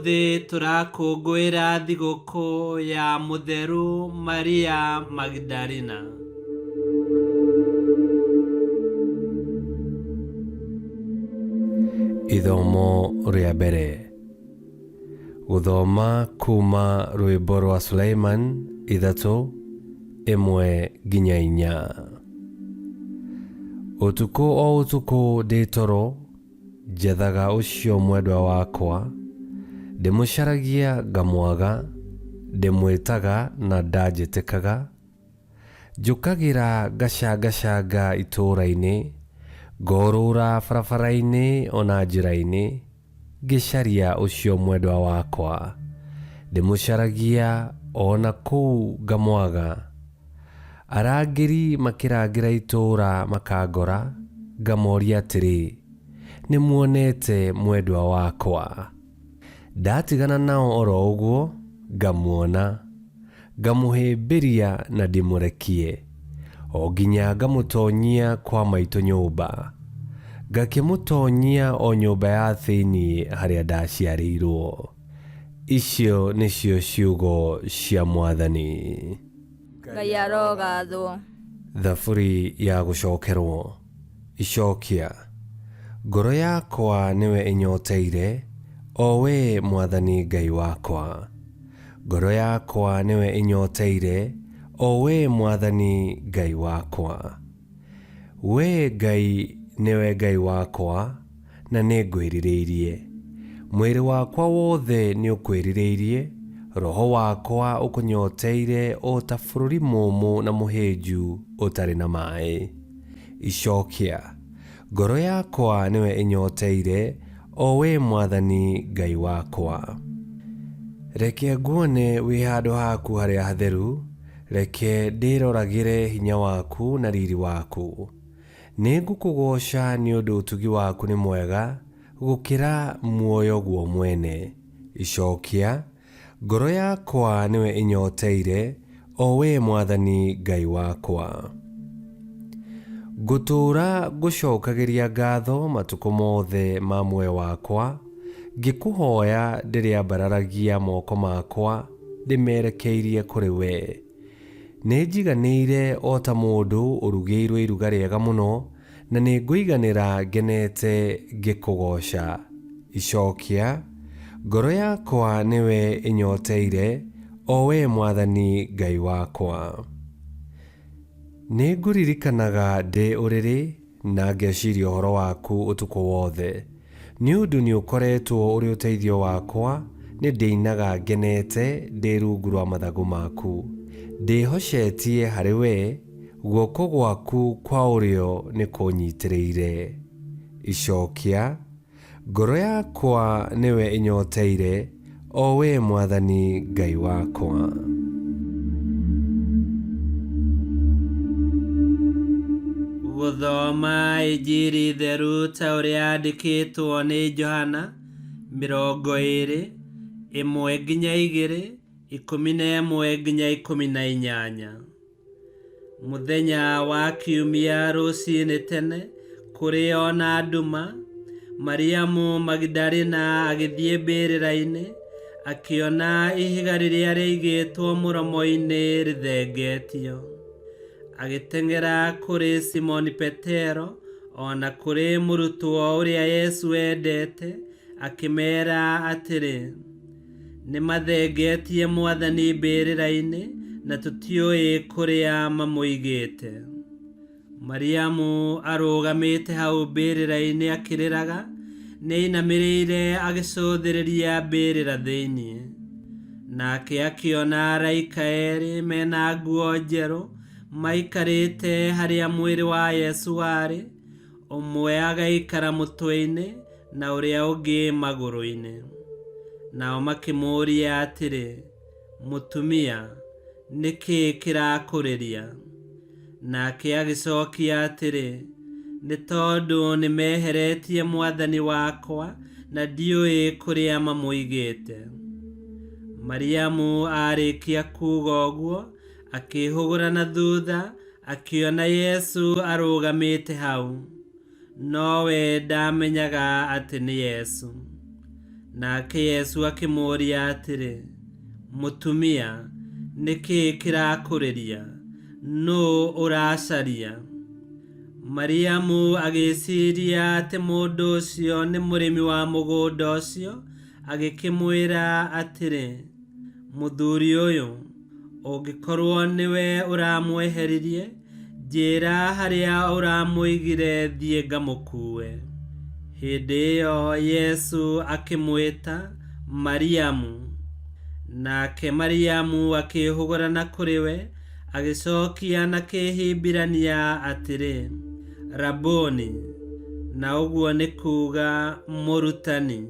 Ũmũthĩ tũrakũngũĩra thigũkũ ya Mũtheru Maria Magdalena. Ithomo rĩa mbere. Gũthoma kuma rwĩmbo rwa Suleiman 3 1-4. Ũtukũ o ũtukũ ndĩ toro, njethaga ũcio mwendwa wakwa, ndĩmũcaragia ngamwaga, ndĩmwĩtaga na ndanjĩtĩkaga. Njũkagĩra ngacangacanga itũũra-inĩ, ngorũra barabara-inĩ o na njĩra-inĩ, ngĩcaria ũcio mwendwa wakwa. Ndĩmũcaragia o na kũu ngamwaga. Arangĩri makĩrangĩra itũũra makangora, ngamoria atĩrĩ, Nĩmuonete mwendwa wakwa? Ndatigana nao oro ũguo, ngamuona. Ngamũhĩmbĩria na ndĩmũrekie, o nginya ngamũtonyia kwa maitũ nyũmba, ngakĩmũtonyia o nyũmba ya thĩinĩ harĩa ndaciarĩirũo. Icio nĩcio ciugo cia Mwathani. Ngai arogathwo. Thaburi ya gũcokerwo. Icokia. Ngoro yakwa nĩwe ĩnyoteire, o wee Mwathani Ngai wakwa. Ngoro yakwa nĩwe ĩnyoteire, o wee Mwathani Ngai wakwa. Wee Ngai nĩwe Ngai wakwa, na nĩngwĩrirĩirie. Mwĩrĩ wakwa wothe nĩũkwĩrirĩirie, roho wakwa ũkũnyoteire o ta bũrũri mũũmũ na mũhĩnju ũtarĩ na maĩ. Icokia. Ngoro yakwa nĩwe ĩnyoteire, o wee Mwathani Ngai wakwa. Reke nguone wĩ handũ haku harĩa hatheru, reke ndĩĩroragĩre hinya waku na riri waku. Nĩngũkũgooca nĩ ũndũ ũtugi waku nĩ mwega gũkĩra muoyo guo mwene. Icokia. Ngoro yakwa nĩwe ĩnyoteire, o wee Mwathani Ngai wakwa. Ngũtũũra ngũcokagĩria ngatho matukũ mothe ma muoyo wakwa, ngĩkũhoya ndĩrĩambararagia moko makwa ndĩmerekeirie kũrĩ wee. Nĩnjiganĩire o ta mũndũ ũrugĩirwo iruga rĩega mũno, na nĩngũiganĩra ngenete ngĩkũgooca. Icokia, Ngoro yakwa nĩwe ĩnyoteire, o wee Mwathani Ngai wakwa. Nĩngũririkanaga ndĩ ũrĩrĩ, na ngeciria ũhoro waku ũtukũ wothe. Nĩ ũndũ nĩũkoretwo ũrĩ ũteithio wakwa, nĩndĩinaga ngenete ndĩ rungu rwa mathagu maku. Ndĩhocetie harĩ wee, guoko gwaku kwa ũrĩo nĩkũnyitĩrĩire. Icokia, Ngoro yakwa nĩwe ĩnyoteire, o wee Mwathani Ngai wakwa. Gũthoma Injiri theru ta ũrĩa yandĩkĩtwo nĩ Johana 20, 1-2, 11-18. Mũthenya wa Kiumia rũcinĩ tene, kũrĩ o na nduma, Mariamu Magidalena agĩthiĩ mbĩrĩra-inĩ, akĩona ihiga rĩrĩa rĩaigĩtwo mũromo-inĩ rĩthengetio. Agĩteng'era kũrĩ Simoni Petero o na kũrĩ mũrutwo ũrĩa Yesu eendete, akĩmeera atĩrĩ, Nĩ mathengetie Mwathani mbĩrĩra-inĩ, na tũtiũĩ kũrĩa mamũigĩte. Mariamu arũgamĩte hau mbĩrĩra-inĩ akĩrĩraga, nĩ ainamĩrĩire agĩcũthĩrĩria mbĩrĩra thĩinĩ. Nake akĩona araika erĩ mena nguo njerũ maikarĩte harĩa mwĩrĩ wa Yesu warĩ, ũmwe agaikara mũtwe-inĩ na ũrĩa ũngĩ magũrũ-inĩ. Nao makĩmũũria atĩrĩ, Mũtumia, nĩ kĩĩ kĩrakũrĩria? Nake agĩcokia atĩrĩ, Nĩ tondũ nĩmeheretie Mwathani wakwa, na ndiũĩ kũrĩa mamũigĩte. Mariamu aarĩkia kuuga ũguo, akĩĩhũgũra na thutha, akĩona Yesu arũgamĩte hau, nowe ndaamenyaga atĩ nĩ Yesu. Nake Yesu akĩmũũria atĩrĩ, Mũtumia, nĩ kĩĩ kĩrakũrĩria? Nũũ ũracaria? Mariamu agĩciria atĩ mũndũ ũcio nĩ mũrĩmi wa mũgũnda ũcio, agĩkĩmwĩra atĩrĩ, Mũthuri ũyũ, ũngĩkorwo nĩwe ũramweheririe, njĩĩra harĩa ũramũigire thiĩ ngamũkuue. Hĩndĩ ĩyo Yesu akĩmwĩta, Mariamu. Nake Mariamu akĩĩhũgũra na kũrĩ we, agĩcokia na Kĩhibirania atĩrĩ, Raboni, na ũguo nĩ kuuga Mũrutani.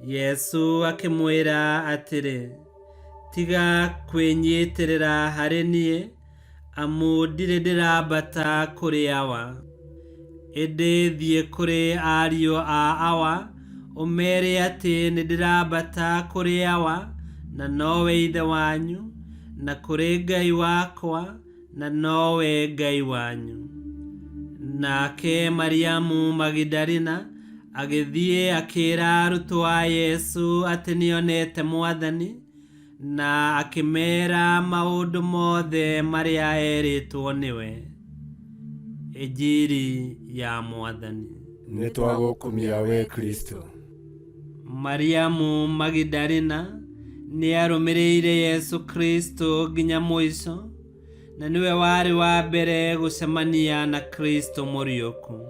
Yesu akĩmwĩra atĩrĩ, Tiga kwĩnyitĩrĩra harĩ niĩ, amu ndirĩ ndĩrambata kũrĩ Awa. Ĩndĩ thiĩ kũrĩ ariũ a Awa, ũmeere atĩ nĩndĩrambata kũrĩ Awa, na nowe Ithe wanyu, na kũrĩ Ngai wakwa, na nowe Ngai wanyu. Nake Mariamu Magidalina agĩthiĩ akĩĩra arutwo a Yesu atĩ nĩonete Mwathani, na akĩmeera maũndũ mothe marĩa erĩtwo nĩwe. Injiri ya Mwathani. Nĩ twagũkumia we Kristo. Mariamu Magidalina nĩ arũmĩrĩire Yesu Kristo nginya mũico, na nĩwe warĩ wa mbere gũcemania na Kristo mũriũku.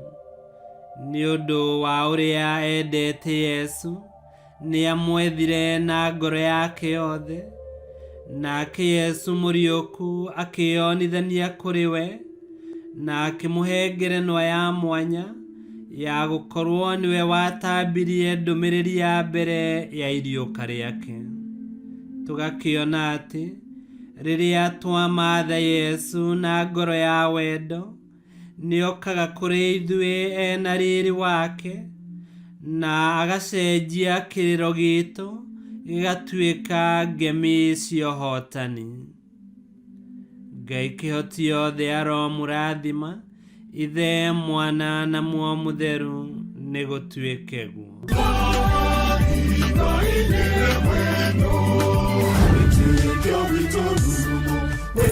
Nĩ ũndũ wa ũrĩa endete Yesu, nĩ amwethire na ngoro yake yothe, nake Yesu mũriũku akĩyonithania kũrĩ we, na akĩmũhe ngerenwa ya mwanya ya gũkorwo nĩwe watambirie ndũmĩrĩri ya mbere ya iriũka rĩake. Tũgakĩona atĩ rĩrĩa twamatha Yesu na ngoro ya wendo, nĩokaga kũrĩ ithuĩ ena riri wake, na agacenjia kĩrĩro gitũ gĩgatuĩka ngemi cia ũhotani. Ngai kĩhoti yothe aromũrathima, Ithe, Mwana na Muoyo Mũtheru, nĩ gũtuĩke guo.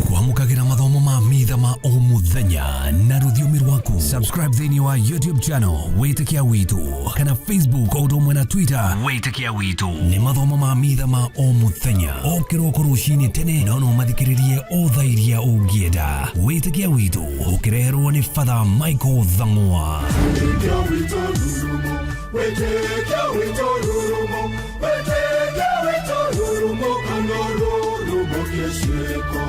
Kwamũkagĩra mathomo ma mitha ma o mũthenya na rũthiomi rwaku. Subscribe thĩinĩ wa YouTube channel Wĩtĩkia Witũ kana Facebook o ũndũ ũmwe na Twitter Wĩtĩkia Witũ. Nĩ mathomo ma mitha ma o mũthenya o kĩroko rũcinĩ tene, no no mathikĩrĩrie o thaa iria ũngĩenda. Wĩtĩkia Witũ ũkĩreherwo nĩ Father Michael Thang'wa. Wĩtĩkia witũ rurumo, wĩtĩkia witũ rurumo, kana rurumo kĩciko.